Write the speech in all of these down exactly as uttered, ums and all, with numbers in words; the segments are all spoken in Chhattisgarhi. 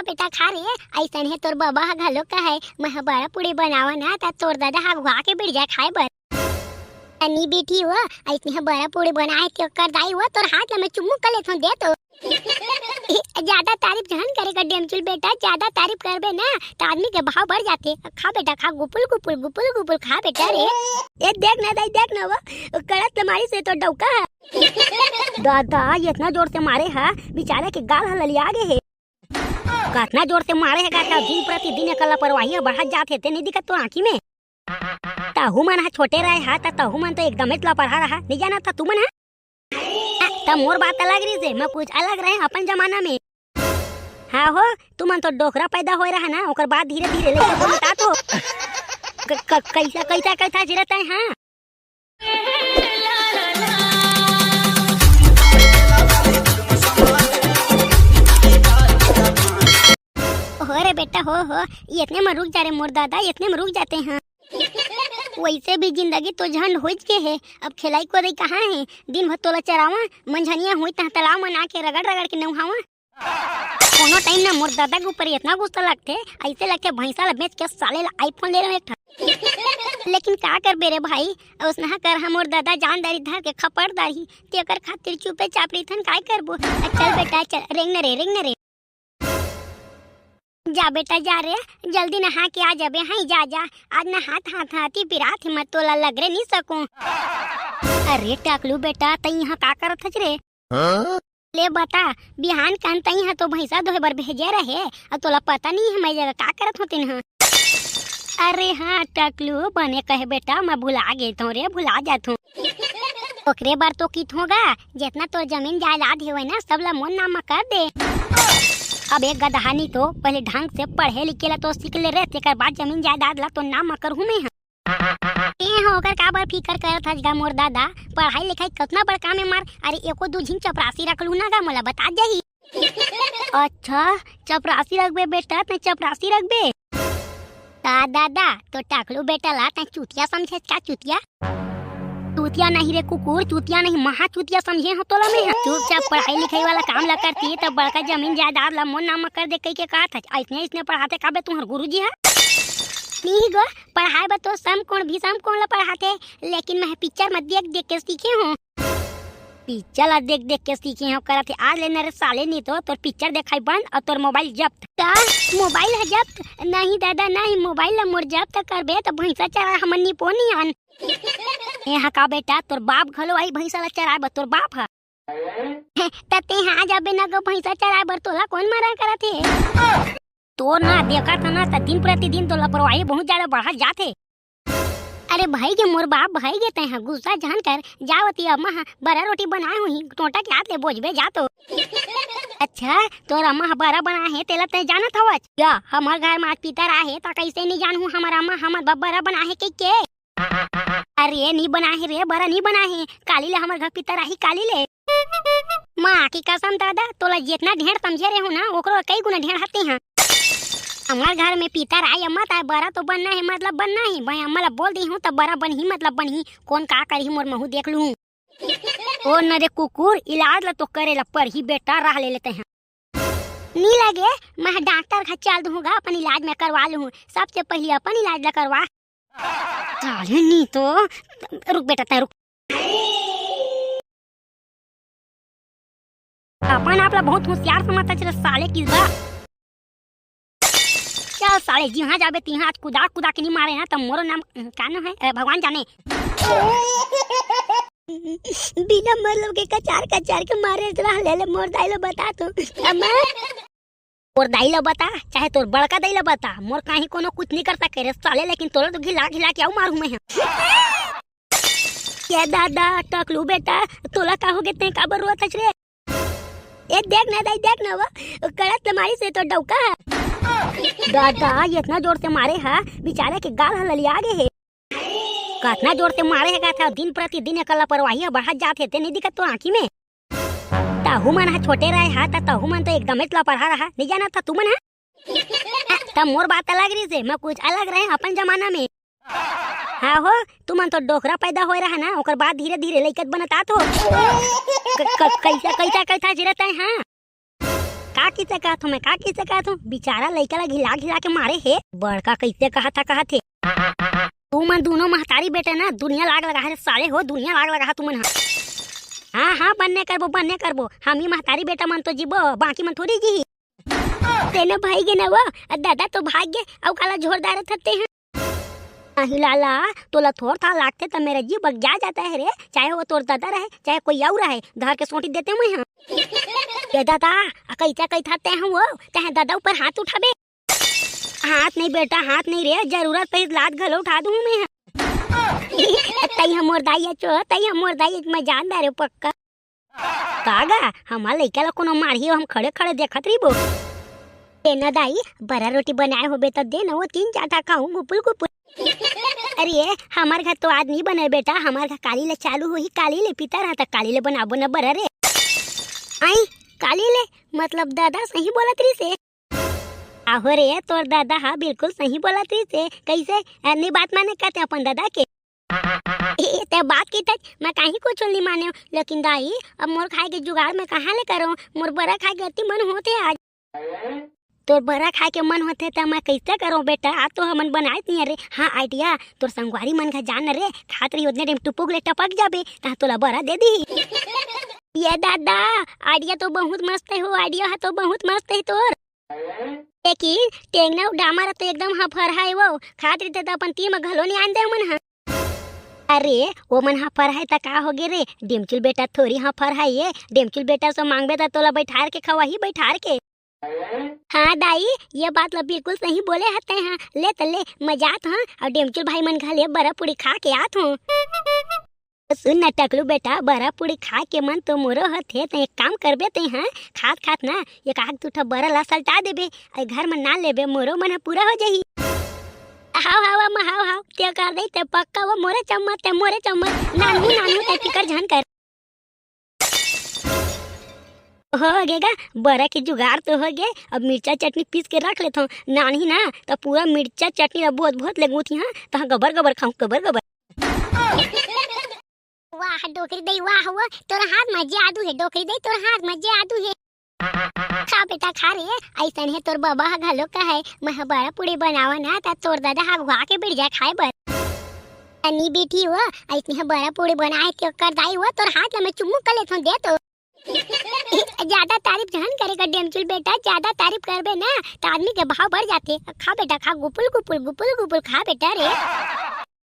बेटा खा रे, अइसन हे तोर बबा ह घलो कहय, मैं ह बड़ा पूड़ी बनावन ना, त तोर ददा ह घुआ के बिड़ जाय खाए बर। तनी बेटी हो, अइसने ह बड़ा पूड़ी बनाए के ओकर दाई हो, तोर हाथ ला मैं चुम्मू कर लेथों, दे तो। ज्यादा तारीफ झन करे कर डेमचुल बेटा, ज्यादा तारीफ करबे ना, त आदमी के भाव बढ़ जाथे। खा बेटा खा, गुपुल गुपुल, गुपुल गुपुल खा बेटा रे। ए देख ना दाई, देख ना वो, कड़क ले मारिस हे तोर डौका ह। दादा, इतना जोर से मारे ह, बिचारा के गाल ह ललिया गे हे। कतना जोर से मारे हे गा, त दिन प्रतिदिन एकर लापरवाही ह बढ़त जात हे, ते नइ दिखत तोर आँखी में? तहू मन ह छोटे रहे हा, त तहू मन तो एकदमेच लापरवाह रहा, नइ जानत हा तुमन ह? आ, त मोर बात अलग रहिस हे, मैं कुछ अलग रहे अपन जमाना में। हाँ हो, तुमन तो डोकरा पैदा होए रहा ना, ओकर बाद धीरे-धीरे लइका बनतात हो। क-, क-, कइसा, कइसा, कइसा जिरत हे, हाँ? हो रे बेटा, हो, हो, इतने में रुक जा रे मोर दादा, इतने में रुक जाते हैं। वइसे भी जिंदगी तो झंड होइच गे हे, अब खेलई कोदई कहाँ हे? दिन भर तोला चरावां, मंझनिया होई तहाँ तालाब म ना के रगड़ रगड़ के नउहावां। कोनो टाइम ना मोर दादा के ऊपर इतना गुस्सा लगथे, अइसे लगथे भैंसा ला बेच के साले ला iPhone ले लेहूं एक ठा। लेकिन का करबे रे भाई, ओसनहा करहा मोर दादा जानदारी धर के खपड़ डारही, तेकर खातिर चुपे चाप रहिथन, काय करबो? आ चल बेटा चल, रेंग न रे, रेंग न रे। जा बेटा जा रे, जल्दी नहा के आ जाबे। हाँ जा जा, आज नहात हाथ हाथी पिरात हे, मैं तोला लगरे नइ सकूं। अरे टकलू बेटा, तई इहाँ का करत हच रे? हाँ? ले बता, बिहान कन तई इहाँ तो भैंसा दोहे बर भेजे रहे, अउ तोला पता नइ हे मैं जगह का करत हों तेन ह। अरे हाँ टकलू, बने कहे बेटा, मैं भुला गे थों रे, भुला जाथों। ओकरे बर तो किथों गा, जेतना तोर जमीन जायदाद हेवय ना, सब ला मोर नाम म कर दे। अब एक गदहा नी तो पहले ढंग से पढ़े लिखे ला तो सीख ले रे, तेकर बाद जमीन जायदाद ला तोर नाम म करहूं मैं ह। ए हो, ओकर काबर फिकर करत हस गा मोर दादा? पढ़ाई लिखाई कतना बड़ काम हे मार। अरे एको दू झिन चपरासी रख लू ना गा, मोला बता जाही। अच्छा, चपरासी रखबे बेटा, तैं चपरासी रखबे? का दादा, तो टकलू बेटा ला तैं चूतिया समझे का चूतिया? चूतिया नहीं रे कुकुर, चूतिया नहीं, महा चूतिया समझे हो तोला मैं ह। चुपचाप पढ़ाई लिखाई वाला काम ला करती, तब बड़का जमीन जायदाद ला मोर नाम म कर दे कहिके कहत हच। अइसने, अइसने पढ़ाथे का बे तुंहर गुरुजी ह? नहीं गो, पढ़ाए बर तो समकोण भी समकोण ला पढ़ाथे, लेकिन मैं पिक्चर म देख देख के सीखे हों। पिक्चर ला देख देख के सीखे हों करत हे। आज ले न रे साले, नी तो तोर पिक्चर देखाई बंद अउ तोर मोबाइल जब्त। का? मोबाइल ह जब्त? नहीं दादा नहीं, मोबाइल ला मोर जब्त करबे त भैंसा चरा हमन नी पोनी आन। ए हा का बेटा, तोर बाप घलो आही भैंसा ला चराए बर, तोर बाप ह। त तें हा जाबे न गो भैंसा चराए बर, तोला कोन मना करत हे? तोर ना देखत हन ना, त दिन प्रतिदिन तो लापरवाही बहुत ज्यादा बढ़त जात हे। अरे भई गे मोर बाप, भई गे तैं ह गुस्सा झन कर, जा ओती अम्मा ह बरा रोटी बनाए होही, टोंटा के हाथ ले बोजबे जा तो। अच्छा, तोर अम्मा ह बरा बनाए हे, तेला तैं जानत हवच? या, हमर घर म आज पितर आए हे, त कइसे नइ जानहूं हमर अम्मा हमर बर बरा बनाए हे कहिके? अरे, नइ बनाए हे रे, बरा नइ बनाए हे, काली ले हमर घर पितर आही, काली ले। माँ की कसम दादा, तोला जेतना ढेर समझे रेहेंव ना, ओकरो कई गुना ढेर हते हैं। हमर घर में पितर आए अम्मा, त बरा तो बनना हे, मतलब बनना हे। मैं अम्मा ला बोल देहूं, त बरा बनही, मतलब बनही। कोन का करही, मोर महूं देख लूं। ओ न रे कुकुर, इलाज ला तो करे ला पड़ही बेटा, रह ले लेते हैं। नी लगे, मैं डॉक्टर घर चल दूंगा, अपन इलाज मैं करवा लूं। सबसे पहले अपन इलाज ला करवा। साले नी तो, रुक बेटा, तैं रुक। अपन आप ला बहुत होशियार समझत हच रे साले किसबा। चल साले, जिहां जाबे तिहां आज कुदा कुदा के नी मारे ना, त मोरो नाम का नाम हे? ए, भगवान जाने। बिना मतलब के कचार कचार के मारे रह ले, ले मोर दाई ला बता तो। अम्मा। तोर दाई ला बता, चाहे तोर बड़का दाई ला बता, मोर काहीं कोनो कुछ नइ कर सके रे साले, लेकिन तोला तो घिला घिला के अउ मारहूं मैं ह। ए दादा, टकलू बेटा, तोला का होगे, तैं काबर रोत हच रे? ए देख ना दाई, देख ना वो, कड़क ले मारिस हे तोर डौका ह। दादा, इतना जोर से मारे ह, बिचारा के गाल ह ललिया गे हे। कतना जोर से मारे हे गा, त दिन प्रतिदिन एकर लापरवाही ह बढ़त जात हे, ते नइ दिखत तोर आँखी में? तहू मन ह छोटे रहे हा, त तहू मन तो एकदमेच लापरवाह रहा, नइ जानत हा तुमन ह? त मोर बात अलग रहिस हे, मैं कुछ अलग रहे अपन जमाना में। हाँ हो, तुमन तो डोकरा पैदा होए रहा ना, ओकर बाद धीरे-धीरे लइका बनत आत हो। क-, क-, कइसा, कइसा, कइसा जिरत हे, हाँ? का किसे कहत हूँ मैं, का किसे कहत हूँ? बेचारा लइका ला घिला घिला के मारे हे। बड़का कइसे कहत हा, कहत हे। तुमन दूनों महतारी बेटा ना दुनिया लाग लगा हे साले हो, दुनिया लाग लगा हा तुमन हा। हाँ, हाँ, बन्ने करबो, बन्ने करबो। हम ही महतारी बेटा मन तो जीबो, बाकी मन थोड़ी जी। तेने भाई गे ना वो, अ दादा तो भाग गे, अउ काला झोर डारत हते हैं। नहीं लाला, तोला थोर था लागते त मेरा जी बगजा जाता है रे, चाहे वो तोर दादा रहे, चाहे कोई अउ रहे, धर के सोटी देते मैं हाँ। ये दादा, अ कइसा कइथा ते हैं वो, ते हैं दादा ऊपर हाथ उठाबे। हाथ नहीं बेटा, हाथ नहीं रे, जरूरत पे लात घलो उठा दूँ मैं हाँ। तई हम मोर दाई अचो, तई हम मोर दाई अच, मैं जान डारे पक्का। का गा, हमार लइका ला कोनो मारही, हम खड़े खड़े देखत रहिबो। दे न दाई, बरा रोटी बनाए होबे त दे न, वो तीन चार ठा खाहूँ गुपुल गुपुल। अरे, हमार घर तो आज नहीं बने बेटा, हमार घर काली ले चालू होही, काली ले पीतर हा त काली ले बनाबो न बरा रे। आई, काली ले, मतलब दादा सही बोलत रहिसे। आहो रे, तोर दादा हा बिल्कुल सही बोलत रहिसे। कइसे? अ, नहीं बात माने का ते अपन दादा के? ए, ते बात की तक मैं काहीं कुछ नहीं माने, लेकिन दाई, अब मोर खाए के जुगाड़ मैं कहाँ ले करों? मोर बरा खाए के अति मन होथे आज। तोर बरा खाए के मन होथे त मैं कइसे करों बेटा? आज तो हमन बनाए नहीं रे। हाँ, idea, तोर संगवारी मन घर जान रे, खात रही ओतने टाइम टुपुक ले टपक जाबे, तहाँ तोला बरा दे दी। ये दादा, idea तो बहुत मस्त है हो, idea है तो बहुत मस्त है तोर। लेकिन टेंगना अउ डामर तो एकदम हफरहा हे वो, खात रहिते त अपन तीर म घलो नइ आन दे ओमन ह। अरे, ओमन हफरहा हे त का होगे रे? डेमचुल बेटा थोरी हफरहा हे, डेमचुल बेटा से मांगबे त तोला बइठार के खवाही, बइठार के। हाँ दाई, ये बात ला बिल्कुल सही बोले हते हाँ। ले त ले, मैं जात हूँ अउ डेमचुल भाई मन घर ले बरा पूड़ी खा के आत हूँ। सुन न टकलू बेटा, बरा पूड़ी खाए के मन तो मोरो होथे, त एक काम करबे ते, हाँ, खात खात ना एक आध दू ठा बरा ला सलटा देबे, अउ घर म ना लेबे, मोरो मन ह पूरा हो जाही। हाव हाव अम्मा, हाव हाव, ते कर दे ते पक्का, वो मोरे चम्मच, ते मोरे चम्मच, नानू नानू, ते फिकर झन कर। हो गे गा, बरा के जुगाड़ तो हो गे। अब मिर्चा चटनी पीस के रख लेथों, नानही ना त पूरा मिर्चा चटनी ला बहुत बहुत ले गूंथी, हाँ, तहाँ गबर गबर खाऊं, गबर गबर। वाह डोकरी दई वाह, वो तोर हाथ म जादू हे, डोकरी दई तोर हाथ म जादू हे। खा बेटा खा रे, अइसन हे तोर बबा ह घलो कहे, मैं ह बरा पूड़ी बनावा ना त तोर दादा ह अघुवा के बइठ जाय खाए बर। अनी बेटी वो, अइसने ह बरा पूड़ी बनाए के ओकर दाई वो, तोर हाथ ला मैं चुम्मू कर लेथों दे तो। ज्यादा तारीफ झन करे कर डेमचुल बेटा, ज्यादा तारीफ करबे ना त आदमी के भाव बढ़ जाथे। खा बेटा खा, गुपुल गुपुल, गुपुल गुपुल खा बेटा रे।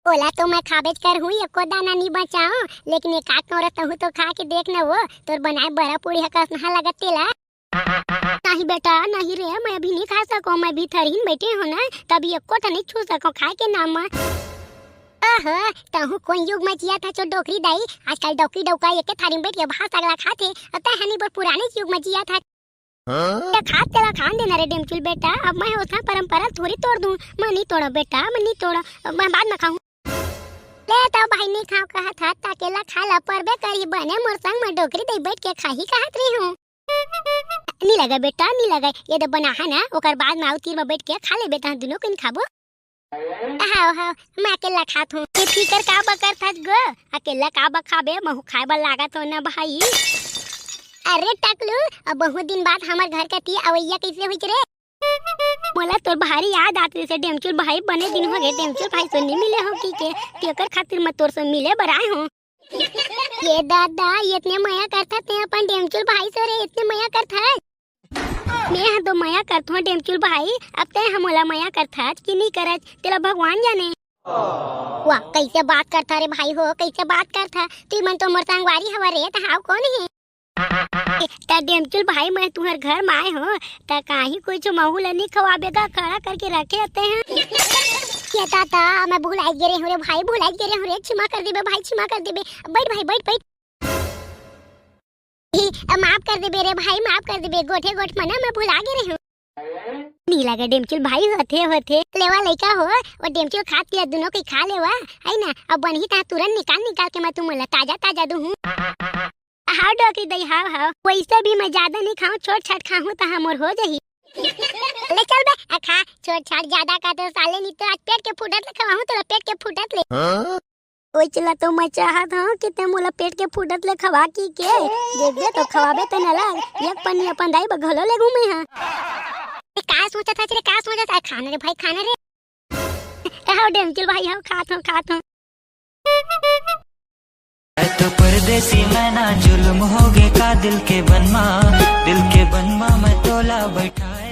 ओला तो मैं खाबेच करहूँ, एको दाना नी बचाओ, लेकिन एक आध कौरा तहूँ तो खा के देख न वो, तोर बनाए बरा पूड़ी ह कसनहा लगत तेला। नहीं बेटा, नहीं रे, मैं अभी नहीं खा सको, मैं अभी थरहीन बैठे हूँ ना, तभी एको ठा नहीं छू सको खाए के नाम म। ओहो, तहूँ कोन युग म जिया था चो डोकरी दाई, आजकल डौकी डौका एके थारी म बैठ के भात सगला खाथे, अउ तैं हनी बर पुराने युग म जिया था। हाँ? ते खात तेला खान देना रे डेमचुल बेटा, अब मैं ओतना परंपरा थोड़ी तोड़ दूं। मैं नहीं तोड़ा बेटा, मैं नहीं तोड़ा, मैं बाद में खाऊं। ले तो भाई नहीं खाओ कहा था, ताकेला खा ला परबे करी, बने मोर संग में डोकरी दे बैठ के खाही कहत रही हूँ। नहीं लगा बेटा, नहीं लगा, ये दे बना है ना, ओकर बाद में आऊ तीर में बैठ के खा ले बेटा, दोनों कोई खाबो। हाव, हाव, मैं अकेल्ला खात हूँ। ये फिकर का बकर था गो? अकेल्ला का बखाबे? महू खाए बर लागत हो ना भाई। अरे टकलू, अब बहुत दिन बाद हमर घर कती अवैया कइसे होइच रे? मोला तोर भारी याद आत रहिसे डेमचुल भाई, बने दिन हो गए डेमचुल भाई से नहीं मिले हो की के, तेकर खातिर मैं तोर से मिले बर आए हूँ। ये दादा, इतने मया करथा ते अपन डेमचुल भाई से रे, इतने मया करथा। मैं ह तो मया करथों डेमचुल भाई, अब तैं ह मोला मया करथस कि नी करस, तेला भगवान जाने। वाह, कइसे बात करथा रे भाई हो, कइसे बात करथा। तुमन तो मोर संगवारी हवा रे, त हाव कोन हे? त डेमचुल भाई, मैं तुहर घर म आए हों, त काहीं कुछ महू ल नी खवाबे गा, खड़ा करके रखे हते हैं। ये ता, ता, मैं भुलाइच गे रेहेंव रे भाई, भुलाइच गे रेहेंव रे, क्षमा कर देबे भाई, क्षमा कर देबे। बैठ भाई, बैठ, बैठ। ही, माफ कर देबे रे भाई, माफ कर देबे, गोठे गोठ मना मैं भुला गे रेहेंव। नी लगे डेमचुल भाई, होथे, होथे। लेवा लइका हो, वो डेमचुल खात पिया दुनों कोई खा लेवा, है ना? अब बनही ता तुरंत निकाल, निकाल के मैं तुमन ला ताजा, ताजा दूहूँ। हाव डोकरी दई, हाव, हाव। वैसे भी मैं ज्यादा नहीं खाऊँ, छोट छाट खाहूँ ता मोर हो जाही। ले चल बे, आ खा, छोट छाट ज्यादा का तो साले नी तो आज पेट के फूटत ले खवाहूँ तोला, पेट के फूटत ले। हाँ? ओइच ला तो मैं चाहत हूँ कि ते मोला पेट के फूटत ले खवा की के। देख दे तो खवाबे ते नला, एक पन्नी अपन दाई बर घलो लेगहूँ मैं हा। ए, का सोचत हस रे, का सोचत हस? खाना रे भाई, खाना रे। ए, हव डेमकिल भाई, हव खात हूँ, खात हूँ। ए तो परदेसी मैना, जुल्म होगे का दिल के बनमा, दिल के बनमा मैं तोला बैठाए।